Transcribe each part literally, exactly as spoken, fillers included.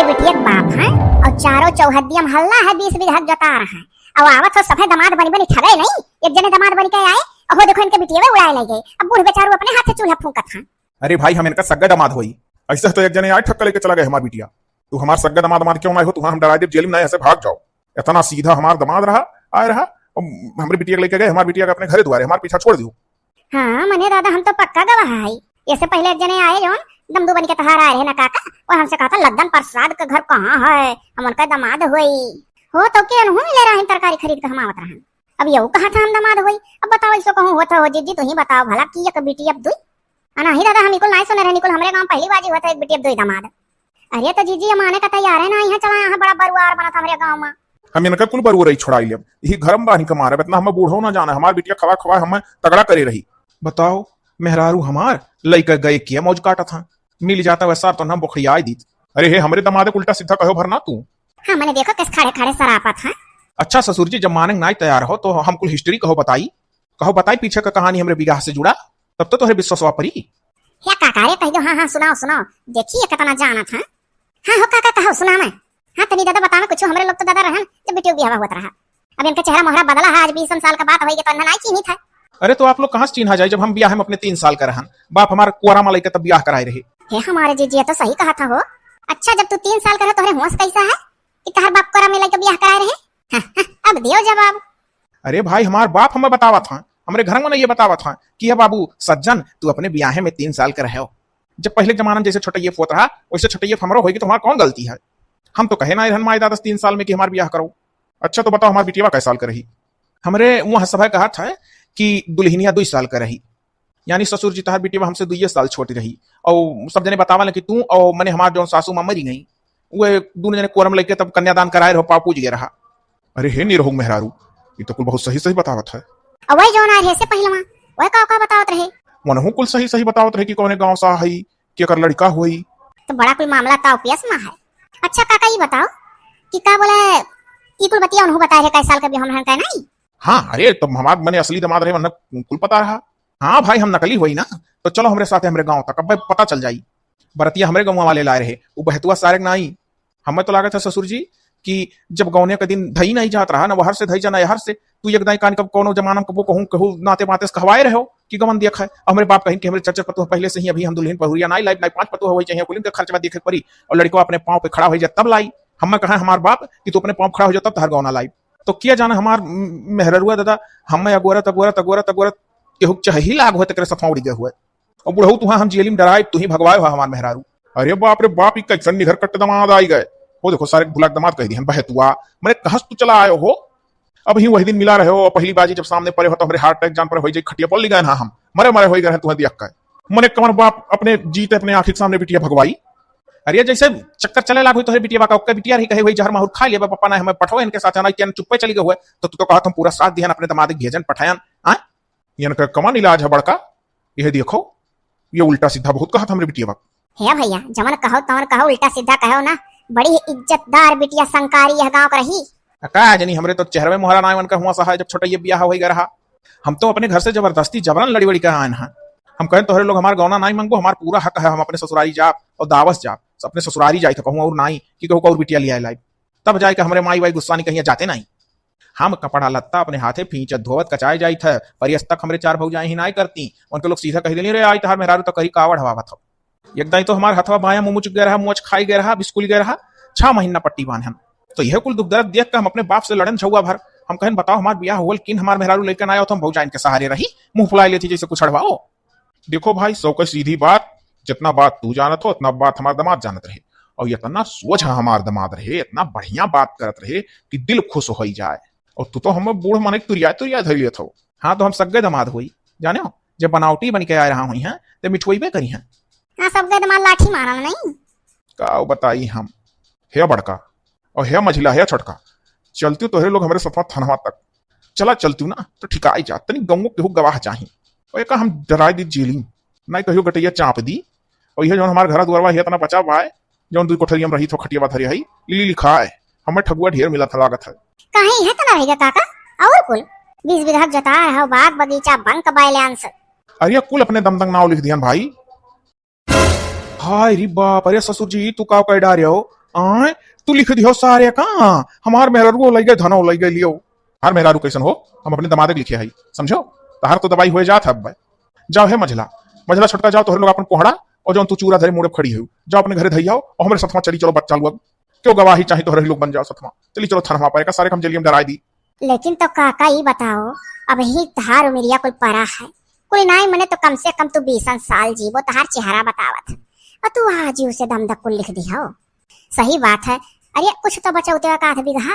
बिटिया के बाप हैं, और चारों चौहद्दिया में हल्ला है, बीस बीघा के जोतार है, और आवत हो सफेद दामाद बनी बनी ठगे नहीं, एक जने दामाद बनी के आए, और हो देखो इनके बिटिया में उड़ाए ले गए, अब बूढ़ बेचारू अपने हाथ से चूल्हा फूंकत हैं। अरे भाई, हम इनका सग्गा दामाद होई, ऐसे तो एक जने आए ठक्का लेके चला गए हमार बिटिया। तू हमार सग्गा दामाद, दामाद क्यों ना हो, तू हम डरा दे, जेल में ना, ऐसे भाग जाओ। इतना सीधा हमार दामाद रहा, आए रहा, और हमरे बिटिया के लेके गए, हमार बिटिया के अपने घरे दुआरे, हमार पीछा छोड़ दियो। हाँ, मने दादा, हम तो पक्का गवाह है। ऐसे पहले एक जने आए जौन दमदू बन के तहार आए रहे ना काका, वो हमसे कहा था लद्दन प्रसाद के घर कहाँ है, हम उनका दामाद होई। हो तो के अनहू मिले रहन, तरकारी खरीद के हम आवत रहन। अब यहू कहा था हम दामाद होई। अब बताओ, इसको कहूँ होत हो जीजी, तू ही बताओ भला कि एक बिटी अब दुई? आ नाही दादा, हम इकुल नाही सुने रहे, निकुल हमरे गाँव पहली बाजी होत है एक बिटी अब दुई दामाद। अरे तो जीजी, हम आने का तैयार है ना, यहाँ चला, यहाँ बड़ा बरुआर बनत हमरे गाँव में। हम इनका कुल बरुआर ही छोड़ाई लेब, यही घर में बांधी के मारब, इतना हमें बूढ़ो ना जाने, हमार बिटिया खवा खवा हमें तगड़ा करे रही। बताओ, मेहरारू हमार लइका गए किया मौज काटत हाँ, मिल जाता वह सार तो हम बोखड़ियाई दीत। अरे हे, हमरे दमादे के उल्टा सीधा कहो भरना तू। हाँ, मने देखो किस खड़े खड़े सरापत हैं। अच्छा ससुर जी, जब माने नाई तैयार हो तो हम कुल हिस्ट्री कहो बताई, कहो बताई पीछे का कहानी हमरे बियाह से जुड़ा, तब तो तोहरे विश्वासवा परी। हे काका रे, कह दो, हाँ हाँ, सुनाओ सुनाओ, देखिए कितना जानत हैं। हाँ हो काका, कहो सुना मैं। हाँ तनी दादा बतावे कुछ, हमरे लोग तो दादा रहन जब बिटियो बियाह होत रहा। अब इनका चेहरा मोहरा बदला है, आज बीस साल का बात होई गई तो इन्हें नाई चिन्हित है। अरे तो आप लोग कहाँ से चिन्हा जाए, जब हम बियाह में अपने तीन साल का रहन, बाप हमार कुआरा मा लइके तब बियाह कराए रहे। हे हमारे जीजी, ये तो सही कहा था हो। अच्छा, जब तू तीन साल का रहे, तोहरे होश कैसा है कि तहर बाप कुआरा में लइके बियाह कराए रहे? हाँ, हाँ, अब दियो जवाब। अरे भाई, हमार बाप हमें बतावा था, हमरे घर में ये बतावा था कि "हे बाबू सज्जन, तू अपने बियाहे में तीन साल का रहे हो।" जब पहले जमाना में जैसे छोटैये फोत रहा, वैसे छोटैये हमरो होई कि तुम्हार कौन गलती है? हम तो कहे ना रहन माई दादा से तीन साल में कि हमार बियाह करो। अच्छा तो बताओ, हमार बिटिया कै साल का रही? हमरे वहाँ सभा कहा था कि दुल्हनिया दुई साल का रही, यानी ससुर जी तहार बिटिया हमसे दुइये साल छोटी रही। और सब जने बतावल कि तू और मने हमार जौन सासू माँ मरी गई, वे दोनों जने कोरम लेके तब कन्यादान कराए रहो, पाँव पूज गए रहा। अरे हे निरहुग मेहरारू, ये तो कुल बहुत सही सही बतावत है। और वही जौन आए रहे से पहलवा, वह का का बतावत रहे? वनहु कुल सही सही बतावत रहे कि कौने गाँव सा है, कि एकर लड़का होई। तो बड़ा कोई मामला ताव पियस मा है। अच्छा काका, ये बताओ कि का बोले, ई कुल बतिया उनहु बताए रहे, कै साल का भी हम रहन का नहीं? हाँ, अरे तो हमार मने असली दामाद रहे, वरना कुल पता रहा। हाँ भाई, हम नकली होई ना, तो चलो हमरे साथे हमरे गाँव तक, अब पता चल जाई। बरतिया हमरे गाँव वाले लाए रहे, उ बहतुआ सारे के नाई। हमें तो लागत है ससुर जी कि जब गौने के दिन धई नहीं जात रहा ना, वहर से धई जाना, यहर से तू एक दाई कान कब कौनो जमाना में कबो कहूँ, कहूँ नाते बाते से कहवाए रहो कि गवन देख है। हमरे बाप कहिन कि हमरे चच्चर पतोह पहले से ही, अभी हम दुल्हन पहुरिया नाई लाइब, नाई पाँच पतोह होई चाहिए, कुलिन के खर्चवा देखे के परी, और लड़को अपने पाँव पे खड़ा हो जाए तब लाई। हमें कहा हमार बाप कि तू अपने पाँव पे खड़ा हो जाए तब तहार गौना लाइब। तो किया जाना हमार म-, मेहररुआ दादा, हमें अगोरत, अगोरत, अगोरत, अगोरत केहू के चहही लाग होए, तकरे सफा उड़ी गए हुए। और बुढ़ऊ तुहा हम जेली में डराइब, तू ही भगवाए हो हमार मेहरारू। अरे बाप रे बाप, ई कैसन निघर कट्ट दमाद आई गए। हो देखो, सारे भुला के दमाद कह दिहन, बहतुआ। मने कहस तू चला आयो हो। अब ही वही दिन मिला रहे हो, पहली बाजी जब सामने पड़े हो तो हमरे heart attack जान पड़े हो जाए, खटिया पर ले गए ना हम। मरे मरे हो गए हैं तुम्हें देख के। मने कमर बाप अपने जीते अपने आँखी के सामने बिटिया भगवाई। अरे जैसे चक्कर चले लाग हुई तोहरे बिटिया का, ओकर बिटिया रही कहे हुई जहर माहुर खा लिया, पापा ना हमें पठो इनके साथ, ना कि चुप्पे चली गए हुए। तो तू तो कहा तुम पूरा साथ दिहन अपने दमाद के भेजन पठायन। हाँ, इनका कमन इलाज है बड़का। यह देखो, ये उल्टा सीधा बहुत कहत हमरे बिटिया बा। हे भैया, जवन कहो तवन कहो, उल्टा सीधा कहो ना, बड़ी इज्जतदार बिटिया संकारी यह गाँव का रही। आ का जनी, हमरे तो चेहरवे मोहरा ना उनका हुआ सा है, जब छोटा ये बियाह होई गया रहा। हम तो अपने घर से जबरदस्ती जबरन लड़ी बड़ी के आन हा। हम कहें तोहरे लोग हमार गौना नाई मंगबो, हमार पूरा हक है, हम अपने ससुरारी जाब और दावस जाब, अपने ससुरारी जाई तो कहूँ और नाई कि कहूँ और बिटिया लिया लाई, तब जाए के हमरे माई वाई गुस्सा नहीं कहिया जाते नाई। हम कपड़ा लत्ता अपने हाथे फींचत धोवत कचाए जाइत है, पर यस तक हमरे चार भौजाई ही नाय करती। उनके लोग सीधा कह देली, "रे, आई तहार मेहरारू तो करी कावड़ हवावत हो।" एक दाई तो हमार हथवा बायां मुमुच गए रहा, मुँच खाई गए रहा, बिस्कुल गए रहा, छह महीना पट्टी बांधन। तो यह कुल दुख दर्द देख के हम अपने बाप से लड़न छुआ भर। हम कहन, "बताओ, हमार बियाह होल किन हमार मेहरारू लेके ना आयो, तो हम भौजाइन के सहारे रही, मुँह फुलाए लेती जैसे कुछ अड़वाओ।" देखो भाई, सौ के सीधी बात, जितना बात तू जानत हो, उतना बात हमार दामाद जानत रहे। और इतना सोझ हमार दामाद रहे, इतना बढ़िया बात करत रहे कि दिल खुश हो जाए। और तू तो हमें बूढ़ माने तुरिया तुरिया धर लेत हो। हाँ, तो हम सग्गे दामाद होई, जाने हो, जब बनावटी बन के आए रहा हुई हैं, तो मिठुआई बे करी हैं। हाँ, सग्गे दामाद लाठी मारल नहीं। का बताई हम। हे बड़का, और हे मझिला, हे छोटका, चलती तोहरे लोग हमरे सतवा थानवा तक। चला चलती ना, तो ठिकाई जा, तनी गौंवो केहू गवाह चाही। और एका हम डराई दी जेली, नहीं कहियो गटैया चाप दी। और यह जौन हमार घरा दुआरवा है, इतना बचा बा है, जौन दुई कोठरिया में रही थो, खटिया बाथरी है, लिली लिखा है, हमें ठगुआ ढेर मिला था लागत है। कहीं है तना रहेगा काका, और कुल बीस बीघा जता रहो, बाग बगीचा, bank balance। अरे कुल अपने दम दंग नाव लिख दियन भाई। हाय रे बाप, अरे ससुर जी, तू का कह डारे हो? आय, तू लिख दियो सारे का? हमार मेहरारू लइ गए, धनो लइ गए लियो। हमार मेहरारू कैसन हो, हम अपने दमादे के लिखे हई, समझो? तहार तो दवाई होए जात है अब। जाओ हे मझला, मझला छोटका, जाओ तोहरे लोग अपन कोहड़ा और जौन तू चूरा धरे मुड़े खड़ी हो, जाओ अपने घरे धइयाओ और हमरे सथवा चली चलो बच्चा लोग। क्यों गवाही चाही तोहरे लोग बन जाओ सथवा, चली चलो थनवा पर, एका सारे के हम जेलियम डराई दी। लेकिन तो काका, ई बताओ, अब ही तहार उमिरिया कुल परा है, कुल नाई मने तो कम से कम तू बीसन साल जीबो, तहार चेहरा बतावत है, और तू आज ही उसे दम दक कुल लिख दिहो। सही बात है। अरे, कुछ तो बचौते का आध बीघा,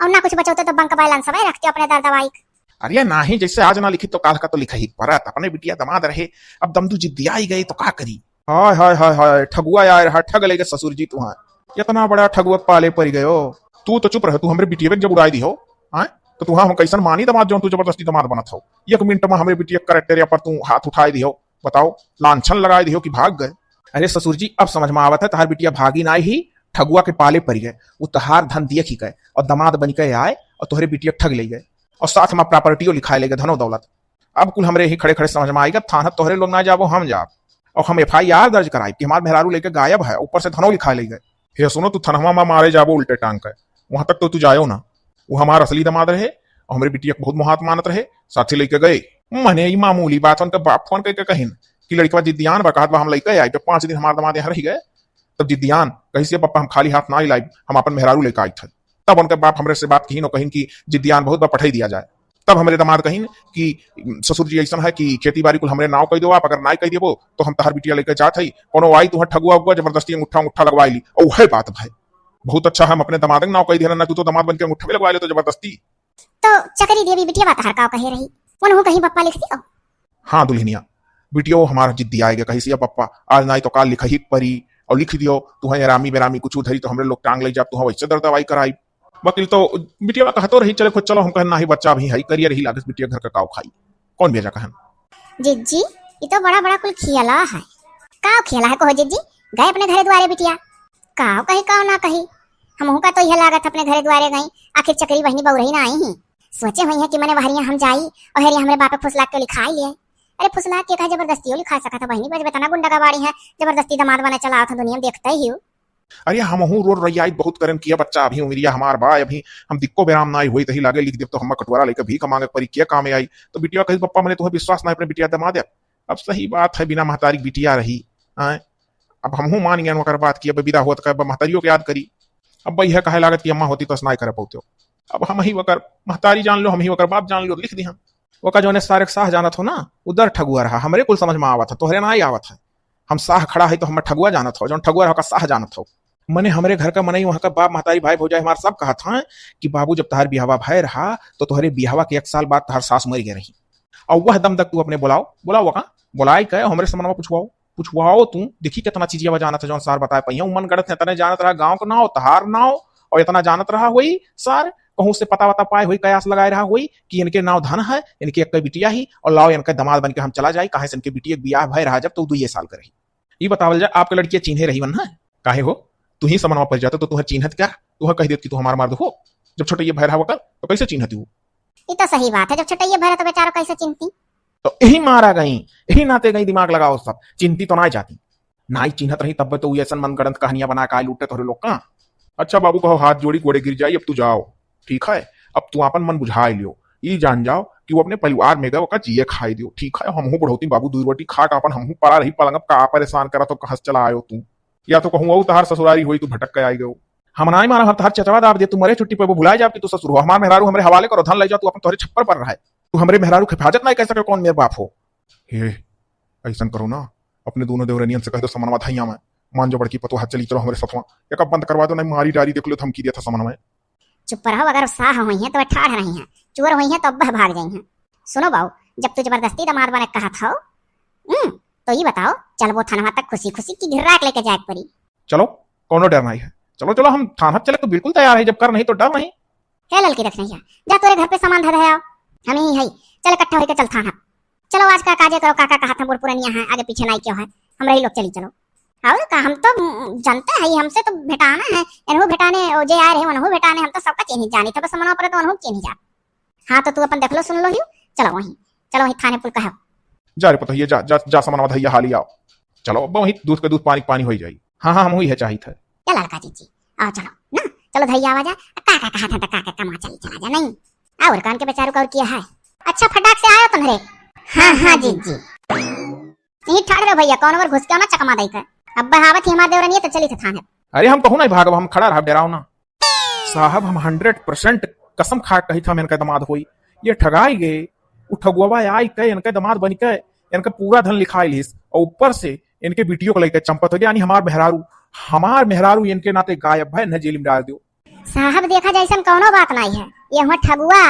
और ना कुछ बचौते तो bank balance में रखते अपने दर दवाई। अरे नाही, जैसे आज ना लिखी तो काल का तो लिखा ही परत, अपने बिटिया दमाद रहे, अब दमदू जिद्दियाई गए तो का करी? हाय, हाय, हाय, हाय, ठगुआ आए रहा, ठग लेगे ससुर जी तुहां। इतना बड़ा ठगुआ पाले पड़ गयो। तू तो चुप रह, तू हमरे बिटिया के जब उड़ाई दिहो, हाँ? तो तुहां हम कैसन मानी दमाद, जौन तू जबरदस्ती दमाद बनत हो? एक मिनट में हमरे बिटिया के character पर तू हाथ उठाई दिहो, बताओ, लांछन लगाई दिहो कि भाग गए? अरे ससुर जी, अब समझ में आवत है, तहार बिटिया भागी नाई ही, ठगुआ के पाले पड़ गए। वो तहार धन दिए खी गए और दमाद बन के आए और तोहरे बिटिया के ठग ले गए और साथ में propertyओ लिखाए ले गए, धनो दौलत। अब कुल हमरे ही खड़े खड़े समझ में आएगा, थाना तोहरे लोग ना जाबो, हम जाब। और हम FIR दर्ज कराई कि हमार मेहरारू लेके गायब है, ऊपर से धनो लिखाए ले गए। हे सुनो, तू थनवा में मारे जाबो उल्टे टांग के, वहां तक तो तू जायो ना। वो हमार असली दमाद रहे और हमरे बिटिया के बहुत मोहात मानत रहे, साथी लेके गए। मने ई मामूली बात, उनका बाप फोन करके कहिन कि लड़कवा जिद्दियान बा, कहत बा हम लइके आए। जब पाँच दिन हमार दमाद यहाँ रह गए, तब जिद्दियान कही से पप्पा हम खाली हाथ ना लाइब, हम अपन मेहरारू लेके आई थे। तब उनके बाप हमरे से बात कहिन और कहिन कि जिद्दियान बहुत बा, पठाई दिया जाए। तब हमरे दमाद कहिन कि ससुर जी ऐसन है कि खेती बाड़ी कुल हमरे नाव कह दो आप, अगर नाई कह देबो तो हम तहार बिटिया लेके जात हई, कोनो आई तुहां ठगुआ उगुआ जबरदस्ती अंगूठा अंगूठा लगवाई ली। और वह बात भाई, बहुत अच्छा हम अपने दमाद के नाव कह दिया ना, तू तो दमाद बन के अंगूठा भी लगवा ले तो जबरदस्ती। तो चकरी देवी बिटिया बात हर का कहे रही, उनहू कहीं पप्पा लिख दियो। हाँ दुल्हनिया, बिटियो हमारा जिद्दी आएगा, कही से पप्पा आज नाई तो काल लिखही परी, और लिख दियो तुहां आरामी बेरामी कुछ उधरी तो हमरे लोग टांग ले जाब, तुहां वैसे दर दवाई कराई। वकील तो बिटिया कहतो रही, चले खुद चलो, हम कहन नाही बच्चा अभी हई, करिए रही लागस बिटिया घर का काव खाई, कौन बेजा कहन। जिज्जी, ई तो बड़ा बड़ा कुल खियाला है। काव खियाला है कहो जिज्जी, गए अपने घरे द्वारे बिटिया, काव कही काव ना कही। हमहू का तो यह लागत अपने घरे द्वारे गई, आखिर चकरी बहनी बउरही ना आई ही। सोचे हुई है कि मने वहरिया हम जाई और हेरिया हमरे बापे फुसलाक के लिखाई लिए। अरे फुसलाक के कहे जबरदस्तियों लिखा सकत है बहनी, बस इतना गुंडा का बाड़ी है, जबरदस्ती दमाद बने चला आवत है दुनिया में देखते ही हो। अरे हमहू रोड रैयाई बहुत करन किया, बच्चा अभी उमिरिया हमार बा, अभी हम दिक्को बेराम नाई होई तही लागे लिख देब तो हम्मा कटोरा लेके भीख मांगे परी, किया काम आई। तो बिटिया कही पप्पा मने तुहे विश्वास ना अपने बिटिया दमाद। अब सही बात है बिना महतारी के बिटिया रही, आए। अब हमहू मान गए ओकर बात कि अब विदा होत का अब महतारियों के याद करी। अब भाई है कहे लागत कि अम्मा होती तो नाई करे पौते। अब हम ही वकर महतारी जान लो, हम ही वकर बाप जान लो, लिख दी हम। ओका जौने सारे के साह जानत हो ना, उधर ठगुआ रहा, हमरे कुल समझ में आवत है, तोहरे ना ही आवत है। हम साह खड़ा है तो हम ठगुआ जानत हो, जौन ठगुआ रहा ओका साह जानत हो। मने हमरे घर का मनई वहाँ का बाप महतारी भाई भौजाई हमार सब कहत हैं कि बाबू जब तहार बियाहवा भय रहा तो तोहरे बियाहवा के एक साल बाद तहार सास मर गए रही। और वह दम तक तू अपने बुलाओ, बुलाओ ओका, बुलाई के हमरे से मनवा पुछवाओ, पुछवाओ तू, देखी कितना चीजिया जानत है जौन सार बताए पहिया, उ मन गढ़त है तने जानत रहा गाँव का नाव, तहार नाव, और इतना जानत रहा होई सार, कहूँ से पता वता पाए होई, कयास लगाए रहा होई कि इनके नाव धन है, इनके एक बिटिया ही, और लाओ इनके दमाद बन के हम चला जाए, काहे से इनके बिटिया के बियाह भय रहा जब तो दुइये साल का रही। ई बतावल जा, आपके लड़किया चीन्हे रही वन है? काहे हो? तू ही समनवा पर जाता तो तुहर चीन्हत क्या? तुहर कह देत कि तू हमार मर्द हो। जब छोटइये भय रहा वकर, तो कैसे चीन्हती हो? ई तो सही बात है, जब छोटइये भय रहा तो बेचारो कैसे चीन्हती? तो यही मारा गई, यही नाते गई, दिमाग लगाओ सब, चीन्हती तो ना जाती। नाई चीन्हत रही तब तो उ ऐसन मनगढ़ंत कहानियां बना के आए लूटे तोहरे लोग का। अच्छा बाबू कहो, हाथ जोड़ी गोड़े गिर जाई, अब तू जाओ, ठीक है? अब तू आपन मन बुझाए लियो, ई जान जाओ कि वो अपने परिवार में गए, ओका जिए खाए दियो, ठीक है? हमहू बुढ़ौती बाबू दुई रोटी खा के आपन हमहू पड़ा रही पलंग, अब का परेशान करा तो कहाँ से चला आयो तू? या तो कहूँ वो तहार ससुरारी होई, तू भटक के आई गयो। हम नाई मानब, हम तहार चचवा दाब दे, तू मरे छुट्टी पे वो भुलाए जाब कि तू ससुर हो। हमार मेहरारू हमरे हवाले करो, धन ले जाओ, तू अपन तोहरे छप्पर पर रहे, तू हमरे मेहरारू के हिफाजत नाई कर सके, कौन मेरे बाप हो? हे, ऐसन करो ना, अपने दोनों देवरनियन से कह दो समनवा धैया में, मान जो बड़की पतोह, चली चलो हमरे सथवा, एक बंद करवा दो, नहीं मारी डारी देख लो, धमकी दिया था समनवा। चुप रहो, अगर साह होई हैं तो ठाढ़ रही हैं, चोर होई हैं तो अब भाग जाई हैं। सुनो बाऊ, जब तू जबरदस्ती दामाद बने कहत हो, हम्म, तो ये बताओ, चलबो थनवा तक खुशी खुशी की घिर्रा के लेके जाए के पड़ी? चलो, कौनो डर नहीं है, चलो चलो, हम थाना चले तो बिल्कुल तैयार है, जब कर नहीं तो डर नहीं। हे ललकी रख नहीं है, जा तोरे घर पे सामान धर है आओ, हम ही है, चल इकट्ठा होके चल थाना। चलो आज का काजे करो, काका कहा था बूढ़ पुरनिया है, आगे पीछे नाई क्यों है, हम रही लोग चली चलो। और का हम तो, हम्म, जानते हैं, हमसे तो भेटाना है, इन्हों भेटाने, ओ जे आए रहे, उन्हों भेटाने, हम तो सबका चीन्ही जानी था, बस मना पड़े तो उन्हों चीन्ही जा। हाँ तो तू अपन देख लो, सुन लो ही, चलो वहीं, चलो वहीं थाने पुल का है। जा रे पतोहिया, जा, जा, जा सामान धैया हाली आओ। चलो अब वहीं दूध के दूध पानी के पानी हो ही जाई। हाँ, हाँ, हम हुई है चाहित है। या ललका जीजी, आओ चलो ना, चलो धैया आवा जा, का का कहा था, का का कमा चली चला जा, नहीं? और कान के बेचारू का और किया है? अच्छा फटाक से आयो तुम्हरे। हाँ, हाँ, जीजी। यहीं ठाड़ रहो भैया, कौन ओर घुस के ना चकमा दई के। अब बहावत ही हमार देवरनिया तो चली थे थाने। अरे हम कहूँ नहीं भागब, हम खड़ा रहब, डेराओ ना। साहब हम हंड्रेड परसेंट कसम खा कही था, इनका दमाद होई, ये ठगाई गए, उ ठगुआ आई के इनके दमाद बन के इनके पूरा धन लिखाई लिस और ऊपर से इनके बिटियो को लेके चंपत हो गया, यानी हमार मेहरारू, हमार मेहरारू इनके नाते गायब है, न जेल में डाल दियो। साहब देखा जैसन कौनो बात नहीं है, ये हुआ ठगुआ,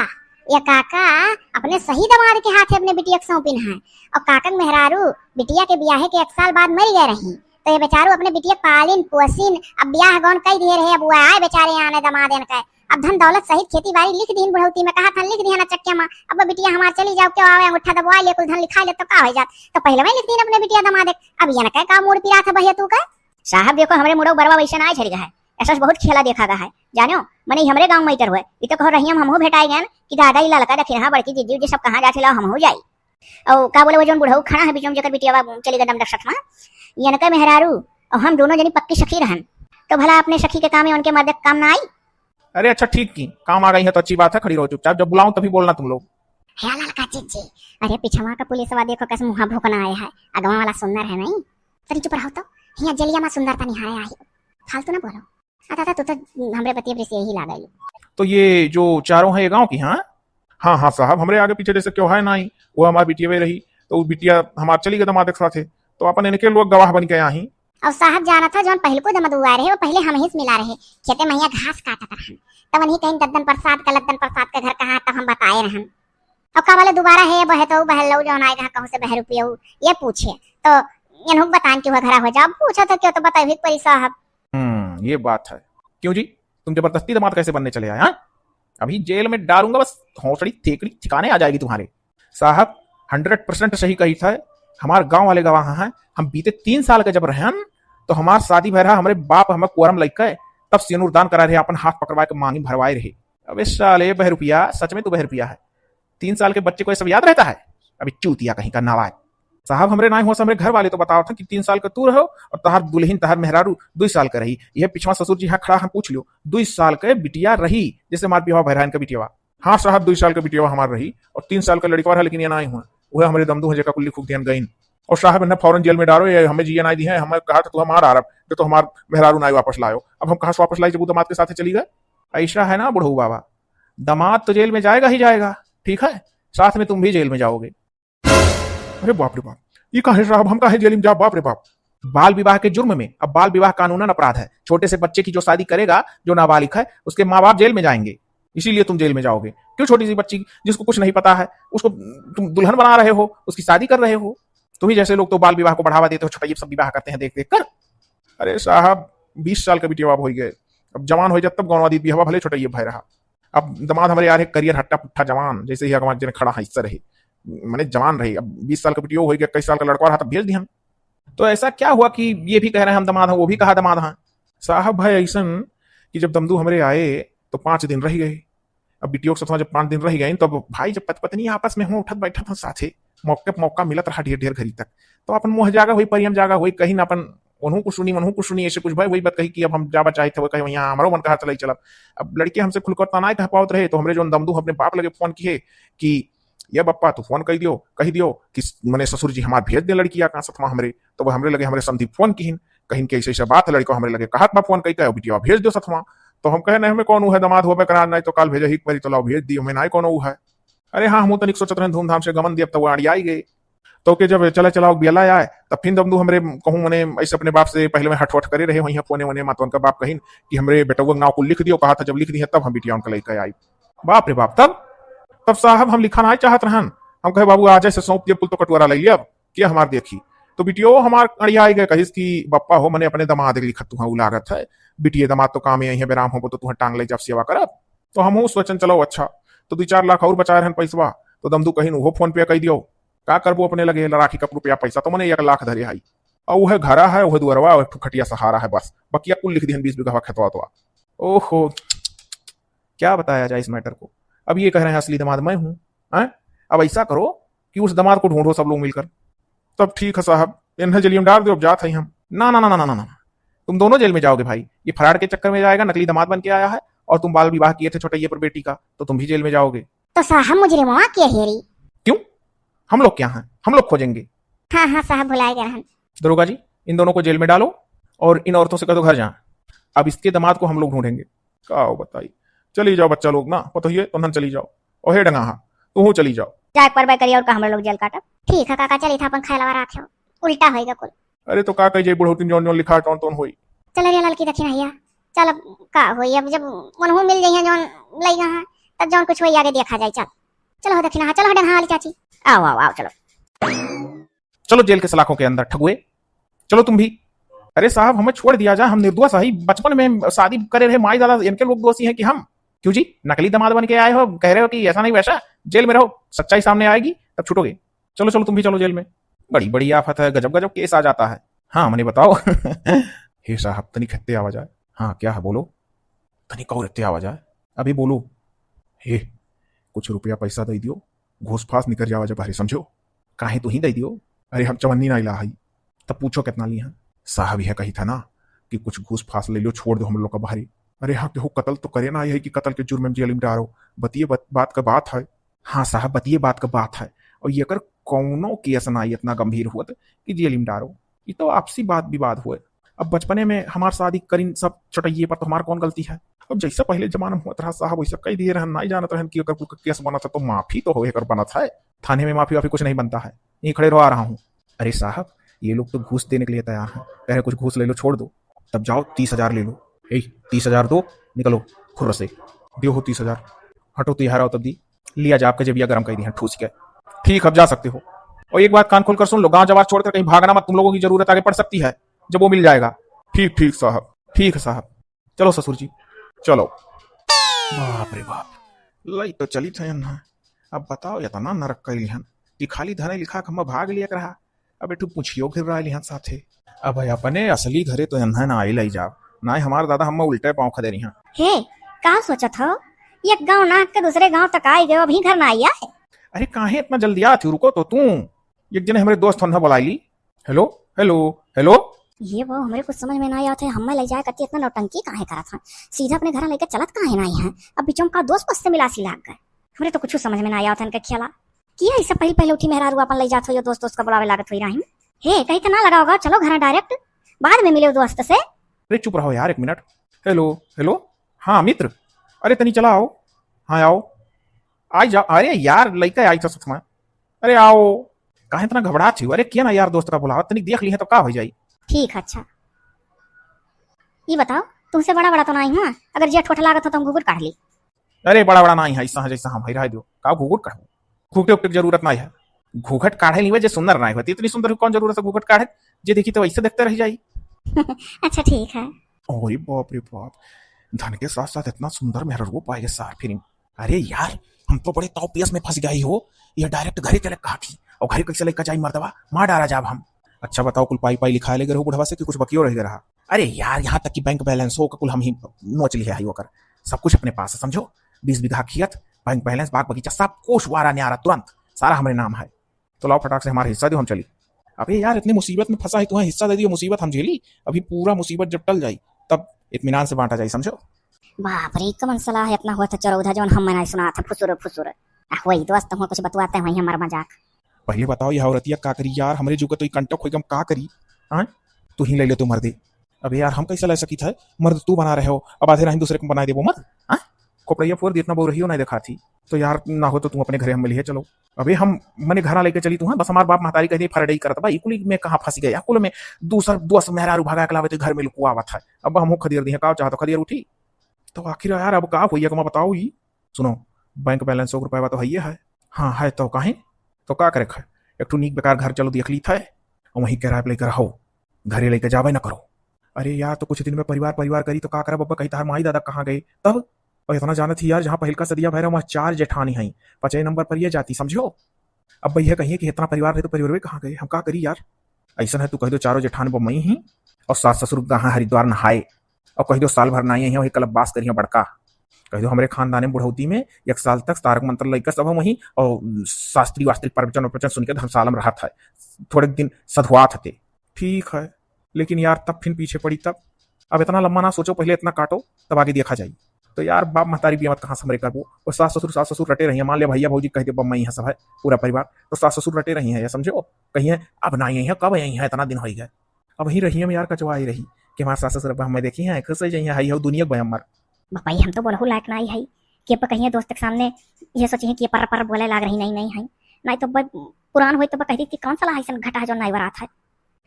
ये काका अपने सही दमाद के हाथे अपने बिटिया के सौंपिन है और काका के मेहरारू बिटिया के बियाहे के एक साल बाद मर गए रही, तो ये बेचारू अपने बिटिया पालिन पोसिन, अब ब्याह गौन कई दिए रहे, अब वो आए बेचारे आने दमाद इनके, अब धन दौलत सहित खेती बाड़ी लिख दीन बुढ़ौती में, कहा था लिख दिया ना चक्के में, अब बिटिया हमार चली जाओ, क्यों आवे अंगूठा दबवा ले, कुल धन लिखा ले तो का हो जात, तो पहले वही लिख दीन अपने बिटिया दमाद के। अब इनके का मूड़ पिरात है बहिया तू का? साहब देखो हमरे मुड़ो बरवा वैसे ना झरिक है, ऐसा बहुत खेला देखा गया है, जानो मने ई हमरे गाँव में इतर हुए, ई तो कहो रही हम हमहू भेटाई गए कि दादा ई ललका दखिनहा बड़की जीजी उजी सब कहाँ जात हिला हमहू जाई। और का बोले वो जौन बुढ़ऊ खड़ा है बीच में जेकर बिटियावा चली गदम दक्षत में, ये इनका मेहरारू और हम दोनों जनी पक्की सखी रहन, तो भला अपने सखी के काम है उनके मर्द के काम ना आई? अरे अच्छा ठीक की काम आ गई है तो अच्छी बात है, खड़ी रहो चुपचाप, जब बुलाऊं तभी बोलना तुम लोग। हे ललका जीजी, अरे पिछवा का पुलिसवा देखो कैसे मुँह भोकना आया है, अगवा वाला सुंदर है नहीं, तनी चुप रहो तो, हिया जेलिया में सुंदरता निहारे आई, फालतू ना बोलो। आ दादा तू तो हमरे पति से यही लागल। तो ये जो चारों हैं ये गाँव की? हाँ हाँ हाँ साहब, हमरे आगे पीछे जैसे क्यों है ना ही, वो हमार बिटिया रही, तो वो बिटिया हमार चली गई दमाद के साथे, तो अपन इनके लोग गवाह बन के आई। और साहब जानत हो जौन पहलको दमदुआ रहे वो पहले हम ही से मिला रहे, खेते में हिया घास काटत रहन, तब वही कहीं दद्दन प्रसाद का लद्दन प्रसाद का घर कहाँ तब हम बताए रहन। और का बोले दोबारा है बहे तो बहल लो जौन आए कहाँ कहूँ से बहर रुपये ये पूछे, तो इन्हों बतान कि वह घरा हो जाओ, पूछा तो क्यों तो बताए भी परी साहब। हम्म, ये बात है। क्यों जी, तुम जबरदस्ती दामाद कैसे बनने चले आए, हाँ? अभी जेल में डालूंगा, बस हौसड़ी थेकड़ी ठिकाने आ जाएगी तुम्हारे। साहब, हंड्रेड परसेंट सही कही था, हमार गांव वाले गवाह हैं। हम बीते तीन साल के जब रहन, तो हमार शादी भय रहा, हमरे बाप हमें कुआरम लइके तब सेनुर दान करा रहे, अपन हाथ पकड़वा के मांगी भरवाए रहे। अबे साले बहरुपिया, सच में तू बहरुपिया है। तीन साल के बच्चे को ये सब याद रहता है? अभी चूतिया कहीं का नालायक। साहब, हमरे नाय हुआ, हमरे घर वाले तो बतावत हैं कि तीन साल का तू रहो और तहार दुल्हन, तहार मेहरारू दुई साल का रही। यह पिछवा ससुर जी हाँ खड़ा, हम पूछ लियो, दुई साल के बिटिया रही, जैसे हमार बियाह भय रहा इनका बिटियावा। हाँ साहब, दुई साल के बिटियावा हमार रही और तीन साल का लड़िकवा रहा, लेकिन ये नाय हुआ, वह हमरे दमदू हैं जेका कुल्ली खूब ध्यान गइन। और साहब, इन्हें फौरन जेल में डालो, ये हमें जिए नाय दी हैं, हमें कहा था तू हमार आरब, जो तो हमार मेहरारू नाय वापस लायो। अब हम कहाँ से वापस लाई जब वो दामाद के साथ चली गए? ऐसा है ना बुढ़ऊ बाबा, दामाद तो जेल में जाएगा ही जाएगा, ठीक है, साथ में तुम भी जेल में जाओगे। अरे बाप रे बाप, ये काहे साहब, हम काहे जेल में जाब, बाप रे बाप। बाल विवाह के जुर्म में, अब बाल विवाह कानूनन अपराध है, छोटे से बच्चे की जो शादी करेगा, जो नाबालिग है, उसके माँ बाप जेल में जाएंगे, इसीलिए तुम जेल में जाओगे। क्यों छोटी सी बच्ची जिसको कुछ नहीं पता है, उसको तुम दुल्हन बना रहे हो, उसकी शादी कर रहे हो? तुम्ही जैसे लोग तो बाल विवाह को बढ़ावा देते हो, छोटा ये सब विवाह करते हैं देख देख कर। अरे साहब, बीस साल का बिटिया बाप हो गए, अब जवान हो जात तब गौनवा दी बिहवा, भले छोटा ये भय रहा। अब दामाद हमरे यार है करियर हट्टा पुट्ठा जवान, जैसे ही अगवा जन खड़ा है, इससे रहे, माने जवान रही। अब बीस साल का बिटियो हो गया, इक्कीस साल का लड़का रहा, तब भेज दिहन। तो ऐसा क्या हुआ कि ये भी कह रहे हैं हम दामाद हैं, वो भी कहा दामाद हैं? साहब है ऐसन कि जब दमदू हमरे आए तो पाँच दिन रह गए। अब बिटियो के साथ जब पाँच दिन रह गए, तब भाई जब पति पत्नी आपस में हो उठत बैठत हैं साथे, मौके पे मौका मिलत रहा ढेर ढेर घड़ी तक, तो अपन मुँह जागा हुई, परियम जागा हुई, कहीं ना अपन उन्हों को सुनी, उन्हों को सुनी, ऐसे कुछ भाई वही बात कही कि अब हम जाबा चाहत है, वो कहे, "यहाँ हमरो मन कहा चलाई चलब।" अब लड़के हमसे खुलकर तो नाय कह पावत रहे, तो हमरे जौन दमदू अपने बाप लगे फोन किए कि, "ये बप्पा, तू फोन कह दियो, कह दियो कि स-, मने ससुर जी हमार भेज दे लड़किया का सतमा हमरे।" तो वो हमरे लगे हमरे समधी फोन किहिन, कहिन कि ऐसे ऐसे बात है, लड़का हमरे लगे कहत बा फोन कह के, "बिटिया भेज दो सतमा।" तो हम कहे, "नहीं, हमें कौन ऊ है, दामाद होबे करा, नहीं तो काल भेजे ही परी, तो लाओ भेज दी, हमें नाय कौन ऊ है।" अरे हाँ, हमहूँ तनिक सोचत रहन धूमधाम से गमन दियब, तब वो अड़ियाई गए। तो के जब चले चलाओ बियला आए, तब फिर दमदू हमरे कहूँ मने ऐसे अपने बाप से पहले में हट वट करे रहे, वहीं फोने वने मातवन का बाप कहिन कि हमरे बेटउआ के नाव को लिख दियो, कहा था जब लिख दिए तब हम बिटिया उनका लेके आई। बाप रे बाप, तब, तब साहब हम लिखा नाय चाहत रहन, हम कहे, "बाबू आज ऐसे सौंप दिए, पुल तो कटोरा ले लिया, अब के हमार देखी?" तो बिटियो हमार अड़िया आई गए, कहिस कि, "बप्पा हो, मने अपने दामाद के लिखत तुहा उ लागत है, बिटिये दामाद तो काम यही है, बेराम होबो तो तुहा टांग ले जब सेवा करब।" तो हमहू सोचन चलो अच्छा, तो दू चार लाख और बचाए रहन पैसवा, तो दमदू कहिन उहो फोन पे कह दियो, का करबो अपने लगे राखी का रुपया पैसा, तो मने एक लाख धरे आई। और वह घरा है, वह दुअरवा, वह खटिया सहारा है, बस बकिया कुल लिख दिहन बीस बीघा खेतवा तो। ओहो, क्या बताया जाए इस मैटर को। अब ये कह रहे हैं असली दामाद मैं हूँ, हैं? अब ऐसा करो कि उस दामाद को ढूंढो सब लोग मिलकर। तब ठीक है साहब, इन्हें जेलियम डाल दो, अब जात है हम। ना ना ना ना ना ना ना, तुम दोनों जेल में जाओगे भाई। ये फरार के चक्कर में जाएगा, नकली दामाद बन के आया है, और तुम बाल विवाह किए थे छोटैये पर बेटी का, तो तुम भी जेल में जाओगे। तो साहब मुजरिमवा के हेरी? क्यों? हम लोग क्या हैं? हम लोग खोजेंगे। हाँ, हाँ साहब, भुलाए गए रहन। दरोगा जी, इन दोनों को जेल में डालो और इन औरतों से कह दो घर जाएं। अब इसके दामाद को हम लोग ढूंढेंगे। का हो बताई, चली जाओ बच्चा लोग ना, पतोहिए, तुन्हन चली जाओ। और हे डंगाहा, तू हो चली जाओ। जाए परबे करी और का हम लोग जेल काटब? ठीक है काका, चली था अपन खाए लवा रात हो, उल्टा होएगा कुल। अरे तो का कही जाई बुढ़ौतिन, जौन जौन लिखा तौन तौन होई। चल रे ललकी दक्षिणा भैया, चल अब का होई, अब जब उनहू मिल जइहें जौन लइगा हैं, तब जौन कुछ होई आगे देखा जाई। चल, चलो हो दक्षिणा, चलो हो डंगाहा वाली चाची, आओ आओ आओ, चलो। चलो जेल के सलाखों के अंदर ठगुए, चलो तुम भी। अरे साहब, हमें छोड़ दिया जाए, हम निर्दोष है। बचपन में शादी करे रहे माई दादा, इनके लोग दोषी हैं कि हम? क्यों जी, नकली दामाद बन के आए हो, कह रहे हो कि ऐसा नहीं वैसा, जेल में रहो, सच्चाई सामने आएगी तब छूटोगे। चलो चलो, तुम भी चलो जेल में। बड़ी बड़ी आफत है, गजब गजब केस आ जाता है। हाँ मने बताओ। हे साहब, तनिक हेत्ते आवा जाए। हाँ क्या है, बोलो। तनिक और हेत्ते आवा जाए। अभी बोलो। हे, कुछ रुपया पैसा दे दियो, घूस फास निकर जावा जाए बाहरे, समझो। काहे तू ही दे दियो? अरे हम चवन्नी ना इला हई। तब पूछो कितना ली हैं? साहब यह कही था ना कि कुछ घूस फास ले लो, छोड़ दो हम लोग का बाहरी। अरे हाँ, केहू कत्ल तो करे ना, यही कि कत्ल के जुर्म में जेल में डारो। बतिये बत-, बात का बात है। हाँ साहब, बतिये बात का बात है। और ये कर कौनो केस ना इतना गंभीर हुआ कि जेल में डारो। ये तो आपसी बात विवाद हुए। अब बचपने में हमार शादी करिन सब चटैये पर, तो हमार कौन गलती है? अब जैसा पहले जमाना में हुआ रहा साहब, वैसा कह दिए रहन, नहीं जानत रहन कि अगर कोई केस बनत है तो माफी तो हो, एकर बनत है। थाने में माफी वाफी कुछ नहीं बनता है। यहीं खड़े रहो, आ रहा हूँ। अरे साहब, ये लोग तो घूस देने के लिए तैयार हैं, कह रहे कुछ घूस ले लो, छोड़ दो। तब जाओ तीस हजार ले लो। ए, तीस हजार दो, निकलो खुर्र से। दियो हो तीस हजार। हटो, तू यहाँ रहो तब दी। लिया जा, आपका जेबिया गरम कर दी है ठूस के। ठीक, अब जा सकते हो। और एक बात कान खोल कर सुन लो, गांव जवार छोड़कर कहीं भागना मत, तुम लोगों की जरूरत आगे पड़ सकती है, जब वो मिल जाएगा। ठीक, ठीक साहब, ठीक है साहब। चलो ससुर जी, चलो। बाप रे बाप, लई तो चली थे ना। अब बताओ, इतना नरक कैली हन कि खाली धने लिखा के हम भाग लिया रहा। अब एठू पूछियो फिर रहा लिहन साथे। अब अपने असली घरे तो एन्हन ना आई लई जाब, ना हमार दादा हम उल्टे पाँव खदे रही। हे, का सोचत हो? एक गांव नाक के दूसरे गांव तक आई गयो, अभी घर ना आया है। अरे काहे इतना जल्दी आत हो, रुको तो तू। एक जने हमरे दोस्त होन बुलाई ली। हेलो, हेलो, हेलो। ये वो हमरे कुछ समझ में ना आवत है, हमें ले जाए कती इतना नौटंकी काहे करत हैं? सीधा अपने घर लेके चलत काहे ना आई हैं? अब बीचों का दोस्त से मिला सी लाग गए। हमरे तो कुछ समझ में ना आवत है इनके खेला। किया ऐसा पहले पहले उठी मेहरारू अपन ले जात हो, यो दोस्त दोस्त का बुलावे लागत होई रही। हे, कहीं तो ना लगा होगा, चलो घर डायरेक्ट, बाद में मिले दोस्त से। अरे चुप रहो यार एक मिनट। हेलो, हेलो, हाँ मित्र, अरे तनी चला आओ, हाँ आओ, आई जाओ। अरे यार लइका आई था सथमा, अरे आओ, काहे इतना घबरात हो? अरे किया ना यार दोस्त का बुलावा, तनी देख ली है तो का हो जाई। ठीक है, अच्छा ये बताओ, तुमसे बड़ा बड़ा तो ना आई हुआ? अगर जेठ होठ लागत हो तो हम घुघुट काढ़ ली। अरे बड़ा बड़ा ना आई है, ऐसा है जैसा हम है, रह दो, का घुघुट काढ़ो? घुघटे उघटे की जरूरत ना है, घूघट काढ़े नहीं हुए, जे सुंदर ना होती, इतनी सुंदर की कौन जरूरत है घूघट काढ़े, जे देखी तो वैसे देखते रह जाई। अच्छा ठीक है। अरे बाप रे बाप, धन के साथ साथ इतना सुंदर मेहररुओ पाएगे सार फिर। अरे यार, हम तो बड़े तौपियस में फंस गई हो, ये डायरेक्ट घरे चले कहा थी, और घरे कैसे लेकर जाई मर्दवा, मार डारा जाब हम। अच्छा बताओ, कुल पाई पाई लिखा ले गए हो बुढ़वा से कि कुछ बकियो रह गया रहा? अरे यार, यहाँ तक कि बैंक बैलेंस हो का कुल हम ही नोच लिया है ओकर, सब कुछ अपने पास है, समझो। बीस बीघा खेत, बैंक बैलेंस, बाग बगीचा, सब कुछ वारा न्यारा तुरंत, सारा हमरे नाम है। तो लाओ फटाक से हमारा हिस्सा दो, हम चली। अबे यार, इतनी मुसीबत में फंसा है, तुम्हें हिस्सा दे दियो, मुसीबत हम झेली, अभी पूरा मुसीबत जब टल जाई तब इत्मीनान से बांटा जाई, समझो। बाप रे, कमन सलाह इतना हुआ था चरौधा, जौन हम नहीं सुना था, फुसुर फुसुर। आ, वही दोस्त, हम कुछ बतवाते हैं, वही हमारा मजाक। पहले बताओ, यह औरतिया का करी यार, हमरे जो का तो ई कंटक होई, हम का करी? हाँ, तू ही ले ले, तू मर दे। अबे यार, हम कैसे ले सकी था? मर्द तू बना रहे हो, अब आधे राही दूसरे को बना देबो मत। हाँ, खोपड़ैया फोड़ दी, इतना बहु रहियो नहीं देखा थी। तो यार, ना हो तो तू अपने घरे हम मिलिए चलो। अबे हम मने घरा लेके चली तू, हाँ, बस हमार बाप महतारी कह दे फरडई करत बा, ई कुली में कहाँ फंस गया, कुल में दूसर दोस्त मेहरारू भगा के लावे तो घर में लुकुआवत है। अब हम खदेर दी है, का चाहत हो, खदेर उठी? तो आखिर यार, अब का होई, एक मा बताओ ई। सुनो, बैंक बैलेंस सौ रुपया तो है ही है। हाँ, है तो काहे? तो का करे है? एक ठो नीक बेकार घर चलो देख ली था, और वहीं किराए पे लेकर रहो, घरे लेके जावे ना करो। अरे यार, तो कुछ दिन में परिवार, परिवार करी तो का करब? अब कही तार माई दादा कहाँ गए तब? और इतना जानत ही यार, जहाँ पहिलका सदिया भैरव, वहाँ चार जेठानी हैं, पचई नंबर पर ये जाती, समझो। अब भैया कहिए कि इतना परिवार रहे तो परिवार में कहाँ गए, हम का करी यार? ऐसा है, तू कह दो चारों जेठान बम्बई ही और सास ससुर कहाँ हरिद्वार नहाए, और कह दो साल भर ना आई हैं, वही कलपवास करिए बड़का। कह दो हमरे खानदान में बुढ़ौती में एक साल तक तारक मंत्र लइका सब हम वहीं और शास्त्री वास्त्री प्रवचन वचन सुन के धर्मशाला में रहत है, थोड़े दिन सधुआत हते। ठीक है, लेकिन यार तब फिर पीछे पड़ी तब। अब इतना लंबा ना सोचो, पहिले इतना काटो, तब आगे देखा जाई। तो यार, बाप महतारी बियावत कहाँ से हमरे करबो? और सास ससुर, सास ससुर रटे रही है, मान लिया भैया भौजी कह दे, बम्मा यहाँ सब है, पूरा परिवार, तो सास ससुर रटे रही है, ये समझो, कहिए अब ना आई है, कब आई है, इतना दिन होइ गए। अब ही रही हम यार, कचवा आई रही कि हमारे सास ससुर अब हमें देखी हैं, खुश हो जाइए, हाई हो दुनिया बयामर। बपाई, हम तो बोलहु लायक ना आई है कि अब कहिए दोस्त के सामने ये सोची है कि ये पर पर बोले लाग रही, नहीं, नहीं है, नहीं तो ब-, पुरान होई तो ब-, कह दी कि कौन साला ऐसन घटा है जो नहीं बरात है।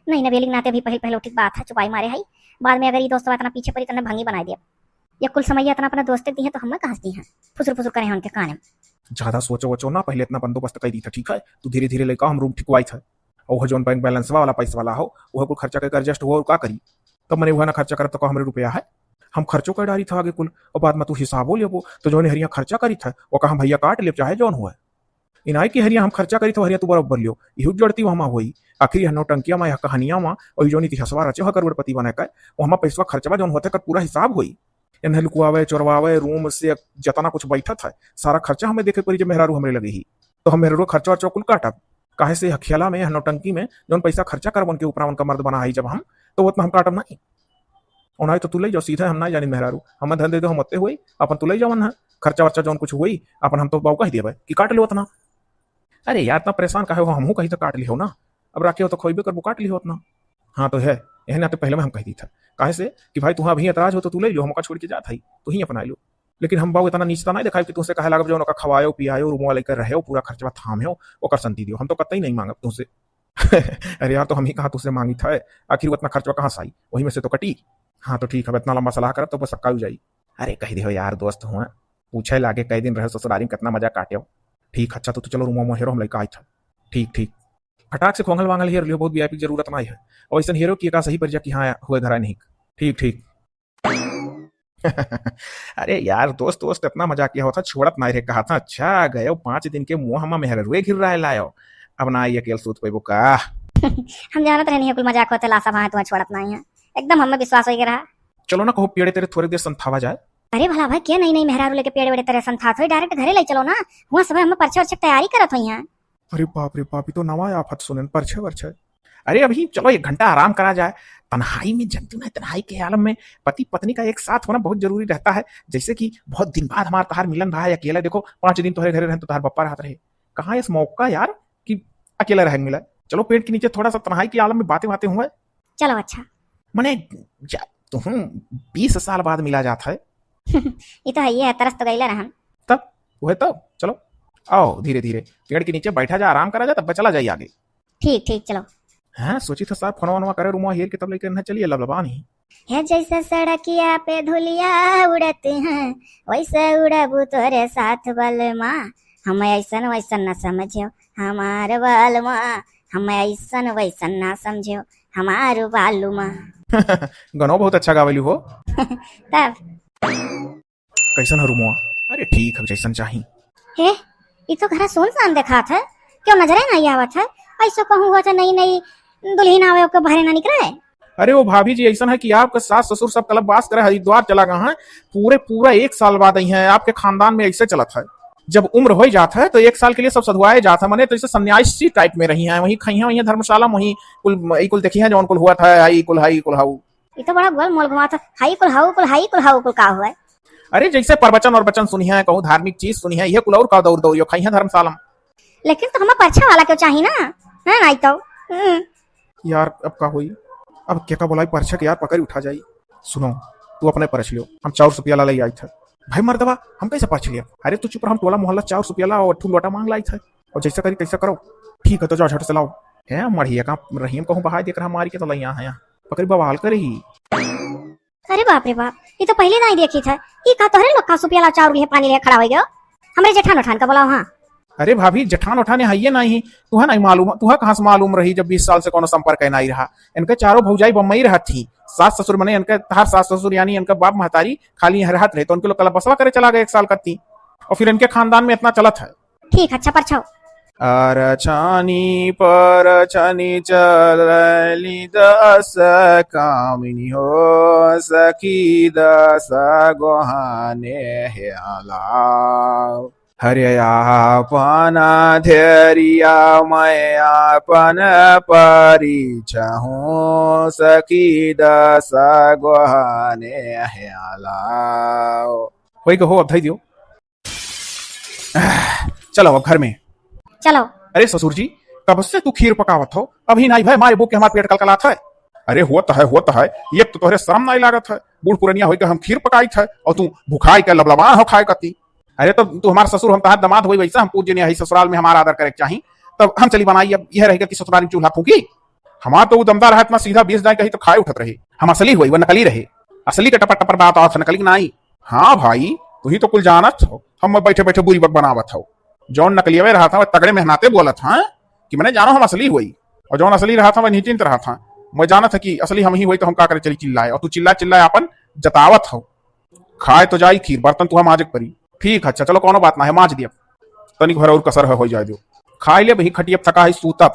नहीं, नवेली के नाते भी पहिल पहिल ठीक बात है, चुपाई मारे है। बाद में अगर ये दोस्त इतना पीछे पड़ी, तो भंगी बनाई दिया। ये कुल समैया इतना अपना दोस्त के दी है, तो हमें कहाँ से दी है? फुसुर फुसुर करे हैं उनके कान में। ज्यादा सोचो वोचो ना, पहिले इतना बंदोबस्त कर दी था, ठीक है? तू धीरे धीरे लेकर हम रूम ठिकवाई था। और वह जौन बैंक बैलेंसवा वाला पैसा वाला हो, वह कुल खर्चा करके एडजस्ट हुआ और का करी? तब मैंने वह ना खर्चा करत तो का हमरे रुपया है, हम खर्चो कर डारी था आगे कुल, और बाद में तू हिसाबो लेबो, तो जौन हरिया खर्चा करी था, वो का हम भैया काट लेब, चाहे जौन हुआ। इनाई की हरिया हम खर्चा करी था, हरिया तू बराबर लियो, इहू जड़ती वहमा होई। आखिर यह नौटंकिया मा, यह कहानिया मा, और जौन इतिहासवा रचे हो करोड़पति बने का, वो हमा पैसवा खर्चवा जौन होते कर पूरा हिसाब होई। इन्हें लुकवावे, चोरवावे, रूम से जतना कुछ बैठत है, सारा खर्चा हमें देखे पड़ी, जब मेहरारू हमरे लगे ही, तो हम मेहरारू खर्चा वर्चा कुल काटब। काहे से अखेला में, यह नौटंकी में जौन पैसा खर्चा करब उनके ऊपरा, उनका मर्द बना है जब हम, तो वो उतना हम काटब नहीं। और नहीं तो तू ले जाओ सीधे, हम ना जानी मेहरारू, हमें धन दे दो, हम ओते हुई, अपन तू ले जाओ ना, खर्चा वर्चा जौन कुछ हुई, अपन हम तो बाबू कह देबे कि काट लो उतना। अरे यार, इतना परेशान काहे हो, हमहू कही तो काट लिहो ना, अब राखे हो तो खोइबे करबो, काट लिहो उतना। हाँ तो है, यही नाते पहले में हम कह दी था, काहे से कि भाई तुहाँ अभी एतराज हो तो तू ले लो, हम ओका छोड़ के जात हई, तू ही अपना लो। लेकिन हम बाबू इतना नीचता नहीं दिखाई कि तुमसे कहे लागब जो ओका खवायो पियायो, रूमवा लेकर रहे, पूरा खर्चवा थामे हो, ओकर संती दियो, हम तो कतई नहीं मांगब तुमसे। अरे यार, तो हम ही कहाँ तुमसे मांगी था, आखिर वो इतना खर्चवा कहाँ से आई, वही में से तो कटी। हाँ तो ठीक है, इतना लंबा सलाह करब तो बस सक्का हो जाई। अरे कह दे हो यार, दोस्त हुआ, पूछे लागे कई दिन रहे ससुरारी में, कितना मजा काटे हो। ठीक, अच्छा तो तू चलो रूमवा में हेरो, हम लइका आई था। ठीक ठीक। फटाक से खोंगल वांगल हेर लियो, बहुत वीआईपी की जरूरत नहीं है। और ऐसा हेरो कि एका सही पर जा कि हाँ हुए धरा नहीं। ठीक ठीक। अरे यार, दोस्त दोस्त इतना मजाकिया होता, छोड़त नहीं रे, कहा था अच्छा गयो पाँच दिन के मुँह हम मेहररुए घिर रहा लायो, अब ना आई अकेल सूत पैबो का। हम जानत रहनी है कुल मजाक होते, लासा भाई तुम्हें छोड़त नहीं है, एकदम हमें विश्वास हो गया रहा। चलो ना, कहो पेड़े तेरे थोड़े देर संथावा जाए। अरे भला भाई, क्या नई नई मेहरारू लेके पेड़े वेड़े तेरे संथात होई, डायरेक्ट घरे ले चलो ना, हुआ समय हमें परछे वरछे के तैयारी करत होई हैं। अरे बाप रे बाप, ये तो नवा आफत सुनन, परछे वरछे। अरे अभी चलो एक घंटा आराम करा जाए। तन्हाई में जनती ना, तन्हाई के आलम में पति पत्नी का एक साथ होना बहुत जरूरी रहता है। जैसे कि बहुत दिन बाद हमार तहार मिलन रहा है अकेला, देखो पाँच दिन तोहरे घरे रहन तो तहार बप्पा रहत रहे, कहाँ इस मौका यार कि अकेला रहे मिला। चलो पेड़ के नीचे थोड़ा सा तन्हाई के आलम में बातें बातें हुए। चलो अच्छा। मने जा, तुम बीस साल बाद मिला जात है। ये तो है, ये है, तरस तो गईला रहन। तब वह तो चलो, आओ धीरे धीरे पेड़ के नीचे बैठा जा, आराम करा जा, तब चला जाई आगे। ठीक ठीक, चलो। हाँ, सोची था साहब फोनवा वनवा करे, रूमवा हेर के तब लेके ना चलिए लबलबान ही। है जैसे सड़किया पे धुलिया उड़त है, वैसे उड़बू तोरे साथ बलमा। हम ऐसन वैसन न समझो हमार बलमा, हम ऐसन वैसन ना समझो हमार बालू माँ। गनो बहुत अच्छा गावेलू हो। तब कैसन है रूमवा? अरे ठीक है, जैसन चाही। हे, ई तो घरा सुनसान देखात है, क्यों नजरे नहीं आवत है? ऐसो कहूँ हुआ था नई नई दुल्हन आवे ओके बाहरे ना निकले। अरे वो भाभी जी, ऐसन है कि आपका सास ससुर सब कलप बास करे हरिद्वार चला गए हैं, पूरे पूरा एक साल बाद आई हैं। आपके खानदान में ऐसे चलत है, जब उम्र हो जात है तो एक साल के लिए सब सधुआए जात है, मने तो जैसे सन्यासी टाइप में रही हैं, वहीं खाई हैं, वहीं धर्मशाला में, वहीं कुल, ई कुल देखी हैं जौन कुल हुआ था, हाई कुल, हाई कुल हाउ। ये तो बड़ा गोल मोल घुमात है, हाई कुल हाउ कुल, हाई कुल हाउ कुल का हुआ है? अरे जैसे प्रवचन और वचन सुनी है, कहूँ धार्मिक चीज सुनी है, ये कुल और का दौर दौर यो खाई है धर्मशाला में। लेकिन तो हमें परछा वाला क्यों चाहिए ना, है ना, तो हम्म। यार अब का होई, अब क्या का बोलाई परछा के यार पकड़ उठा जाई। सुनो, तू अपने परछ लियो, हम चाउर सुपियाला ले आई थे। भाई मर्दवा, हम कैसे परछ लिया? अरे तू चुप रह, हम टोला मोहल्ला चाउर सुपियाला और अट्ठू लोटा मांग लाई थे। और जैसा करी तैसा करो। ठीक है, तो जाओ झट से लाओ। है मढ़िया का रहीम कहूँ बहाय देख रहा मारी के तो लैया है, पकड़ी बवाल करे ही। अरे बाप रे बाप, ये तो पहले नहीं देखी था। ये का तोहरे लोग का सुपियाला चाउर लिए पानी लिए खड़ा हो गयो? हमरे जेठान उठान का बुलाओ। हाँ। अरे भाभी, जेठान उठाने है ये नहीं, तुहा नहीं मालूम, तुहा कहाँ से मालूम रही जब बीस साल से कोनो संपर्क है नहीं रहा। इनके चारों भौजाई बम्बई रहत थी, सास ससुर मने इनके तहार सास ससुर यानी इनका बाप महतारी खाली यहाँ रहत रहे, तो उनके लोग कला बसवा करे चला गए एक साल कत्ती, और फिर इनके खानदान में इतना चलत है। ठीक, अच्छा परछाओ। अरछानी परछनी चलली दस कामिनी हो, सखी दस गोहाने हे अलाव। हरे आपन धेरिया मैं आपन परिछहूँ, सखी दस गोहने हेलाओ। वही कहो, अब धई दियो। चलो अब घर में। चलो। अरे ससुर जी, कब से तू खीर पकावत हो, अभी नाई भय, मारे बू के हमार पेट कलकलात है। अरे होत है, होत है, एक तो तोहरे शर्म नाई लागत है, बूढ़ पुरनिया होई के हम खीर पकाइत है और तू भुखाई के लबलबान हो खाए कती। अरे तो तू हमार ससुर, हम तहार दमाद होई, वैसा हम पूजनीय है, ससुराल में हमार आदर करे के चाही। तब हम चली बनाई, अब यह रहेगा कि ससुराल में चूल्हा फूकी। हमार तो उ दमदार है, इतना सीधा बीस जाए कही तो खाए उठत रहे। हम असली होई, वो नकली रहे। असली के टपर टपर बात आवत है, नकली के नाई। हाँ भाई, तू ही तो कुल जानत हो, हम बैठे बैठे बुरी बक बनावत हो। जौन नकलियवे रहत है, वो तगड़े मेहनाते बोलत है कि मने जानो हम असली होई, और जौन असली रहत है, वो निश्चिंत रहत है। मैं जानत है कि असली हम ही होई तो हम का करे चली चिल्लाए, और तू चिल्ला चिल्लाए अपन जतावत हो। खाए तो जाई खीर, बर्तन तुहा माजे के परी। ठीक है, अच्छा चलो, कौनो बात ना है, माज दियब। तनिक भर और कसर है, हो जाए दियो। खाई लेब, ही खटियब, थका है, सूतब,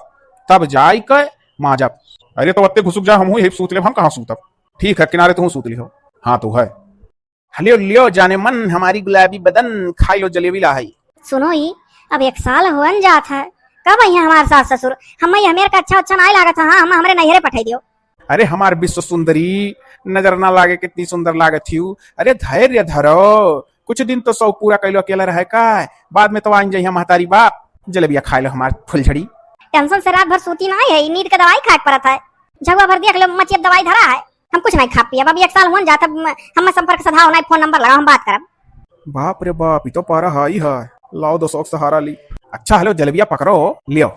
तब जाई के माजब। अरे तो अत्ते घुसुक जा, हम हूँ यही सूत लेब, हम कहाँ सूतब। ठीक है, किनारे तू सूत लिहो। हाँ तो है। हलियो लियो जाने मन, हमारी गुलाबी बदन, खाई लो जलेबी ला है। सुनो ही, अब एक साल होन जात है, कब आई है हमार सास ससुर? हम ही हमेर का अच्छा अच्छा नाई लागत है, हाँ, हम हमरे नैहरे पठाई दियो। अरे हमार विश्व सुंदरी, नजर ना लागे कितनी सुंदर लागत हियू। अरे धैर्य धरो, कुछ दिन तो शौक पूरा कैलो, अकेला रहे का, बाद में तो आइन जाइए महतारी बाप। जलेबिया खाए लो हमार फुलझड़ी। टेंशन से रात भर सूती ना है, नींद के दवाई खाए के पड़त है। झगुआ भर देख लो, मचियब दवाई धरा है। हम कुछ नहीं खा पियब, अब एक साल होन जात, हम, हम संपर्क सधाओ नहीं, फोन नंबर लगाओ, हम बात करब। बाप रे बाप, ई तो पारा हाई है। लाओ दो सौ सहारा ली। अच्छा हेलो, जलेबिया पकड़ो, लियो।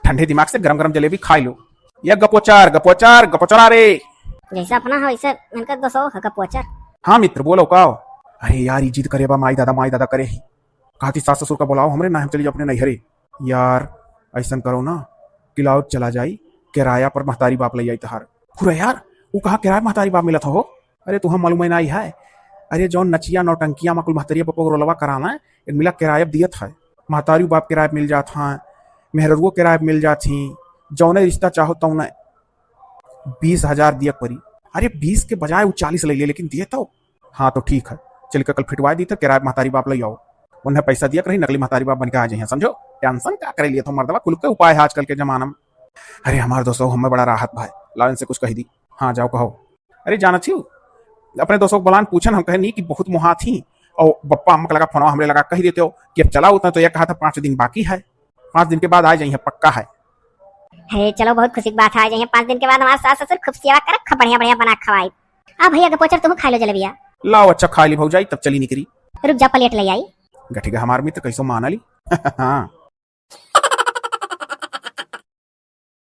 ठंडे दिमाग से गरम गरम जलेबी खाई लो। या गपोचार, गपोचार, गपोचार रे। जैसे अपना है वैसे इनका दो सौ है गपोचार। हाँ मित्र, बोलो का हो? अरे यार, ई जिद करे बा, माई दादा, माई दादा करे ही। कहती सास ससुर का बोलाओ हमरे, ना हम चली अपने नैहरे। यार, ऐसन करो ना, किलाउत चला जाई, किराया पर महतारी बाप ले आई तहार। खुरा यार, वो कहाँ किराया महतारी बाप मिलत हो? अरे तुहा मालूम है ना आई है? अरे जौन नचिया नौटंकिया मा कुल महतरिया बापा रोलवा कराना, एक मिला किराया दियत है। महतारी बाप किराया मिल जात हाँ, मेहररुओ किराया मिल जात ही, जौने रिश्ता चाहो तौने। बीस हजार दिया परी। अरे बीस के बजाय वो चालीस ले ले, लेकिन दिए तो। हाँ तो ठीक है, चल के कल फिटवा दी तो किराया महतारी बाप ले आओ। उन्हें पैसा दिया करी, नकली महतारी बाप बन के आ जाइए, समझो। टेंशन का करे लिए तो मर्दवा, कुल के उपाय है आजकल के जमाना में। अरे हमार दोस्तों, हमें बड़ा राहत भाई, लाओ इनसे कुछ कह दी। हाँ जाओ कहो। अरे जानत छियो, अपने दोस्तों को बुलान पूछन, हम कहे नहीं कि बहुत मोहात ही, और बप्पा अम्मा के लगा फोनवा हमरे लगा कह देते हो कि अब चला उतना तो ये कहा था पाँच दिन बाकी है, पाँच दिन के बाद आ जाइए, पक्का है। अरे चलो, बहुत खुशी की बात है, आ जाइए पाँच दिन के बाद, हमारे सास ससुर खूब सेवा करब, खूब बढ़िया बढ़िया बना खवाई। आ भैया गपोचर, तुम खा लो जलेबिया। लाओ अच्छा खा ली भौजाई, तब चली निकरी। रुक जा, प्लेट ले आई। गठिया हमार मित्र कैसो माना ली। हाँ।